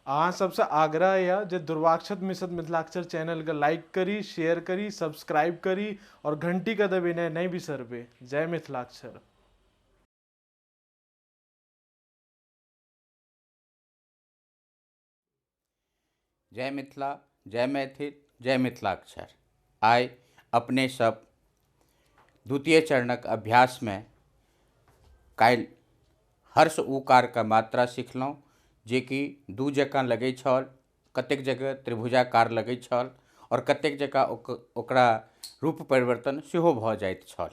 अहाँ सबसँ आग्रह यऽ जे दुर्वाक्षत मिश्र मिथिलाक्षर चैनलके लाइक करी, शेयर करी, सब्सक्राइब करी और घंटीके दबेनाइ नहि बिसरबै। जय मिथिलाक्षर। जय मिथिला, जय मैथिल, जय मिथिलाक्षर। आइ अपने सब द्वितीय चरणक अभ्यासमे काल्हि हर्ष उकारके मात्रा सिखलहुँ, जेकि दू जकाँ लगै छल, कतेक जगह त्रिभुजाकार लगै छल आओर कतेक जगह ओकरा रूप परिवर्तन सेहो भऽ जाइत छल।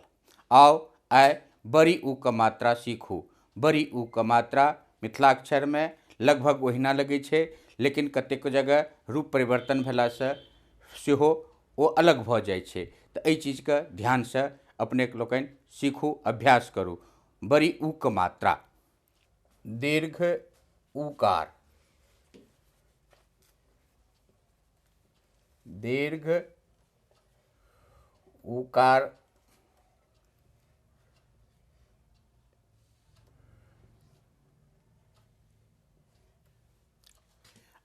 आउ आइ बड़ी ऊ के मात्रा सीखू। बड़ी ऊ के मात्रा मिथिलाक्षरमे लगभग ओहिना लगै छै, लेकिन कतेक जगह रूप परिवर्तन भेलासँ सेहो ओ अलग भऽ जाइ छै। तऽ एहि चीजके ध्यानसँ अपने लोकनि सीखू, अभ्यास करू। बड़ी ऊ के मात्रा, दीर्घ उकार, दीर्घ उकार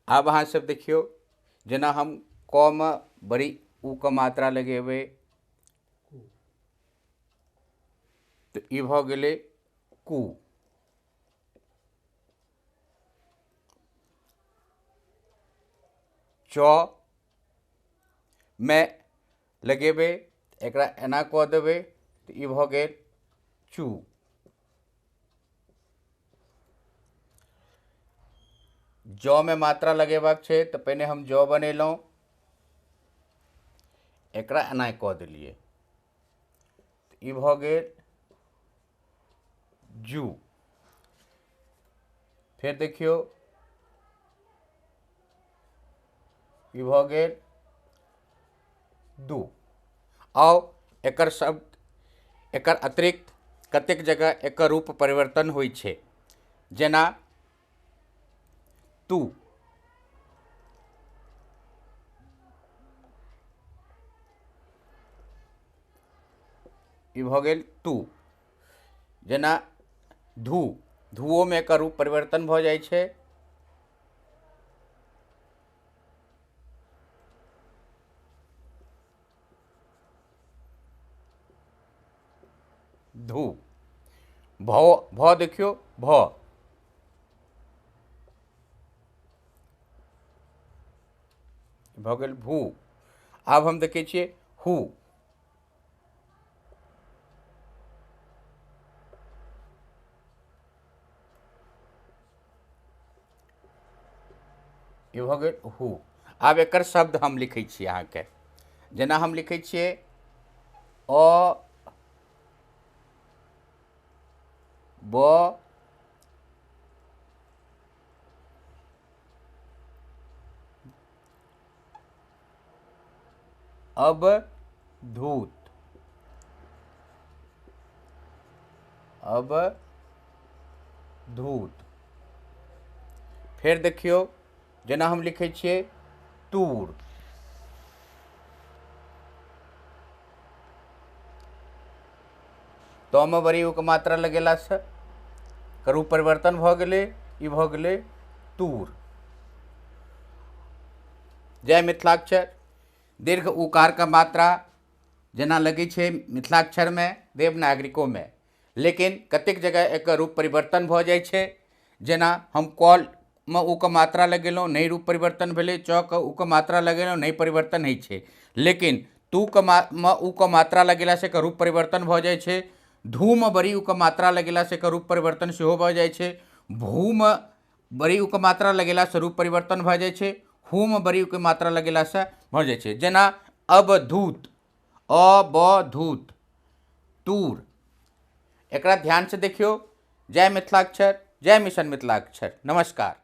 आब अहाँ सब देखियौ, जेना हम क मे बड़ी ऊ के मात्रा लगेबै तऽ ई भऽ गेलै कु। च मे लगेबै, एकरा एना कऽ देबै तऽ ई भऽ गेल चू। ज मे मात्रा लगेबाक छै तऽ पहिने हम ज बनेलहुँ, एकरा एना कऽ देलियै, ई भऽ गेल जू। फेर देखियौ ई भऽ गेल दू। आउ एकर शब्द, एकर अतिरिक्त कतेक जगह एकर रूप परिवर्तन होइ छै, जेना तू। ई भऽ गेल तू। जेना धू, धूओमे एकर रूप परिवर्तन भऽ जाइ छै। धू। भ, भ देखियौ, भ। भऽ गेल भू। आब हम देखै छियै हू। ई भऽ गेल हू। आब एकर शब्द हम लिखै छी अहाँके, जेना हम लिखै छियै अ ब अवधूत, अवधूत। फेर देखियौ जेना हम लिखै छियै तूर। त मे बड़ी ऊ के मात्रा लगेलासँ रूप परिवर्तन भऽ गेलै, ई भऽ गेलै तूर। जय मिथिलाक्षर। दीर्घ उकार के मात्रा जेना लगै छै मिथिलाक्षरमे, देवनागरिकोमे, लेकिन कतेक जगह एकर रूप परिवर्तन भऽ जाइ छै। जेना हम कल मे ऊ के मात्रा लगेलहुँ, नहि रूप परिवर्तन भेलै। च के ऊ के मात्रा लगेलहुँ, नहि परिवर्तन होइ छै। लेकिन तू के मे ऊ के मात्रा लगेलासँ एकर रूप परिवर्तन भऽ जाइ छै। धू मे बड़ी ऊ के मात्रा लगेलासँ एकर रूप परिवर्तन सेहो भऽ जाइ छै। भू मे बड़ी ऊ के मात्रा लगेलासँ रूप परिवर्तन भऽ जाइ छै। हू मे बड़ी ऊ के मात्रा लगेलासँ भऽ जाइ छै। जेना अवधूत, अवधूत, तूर। एकरा ध्यानसँ देखियौ। जय मिथिलाक्षर, जय मिशन मिथिलाक्षर। नमस्कार।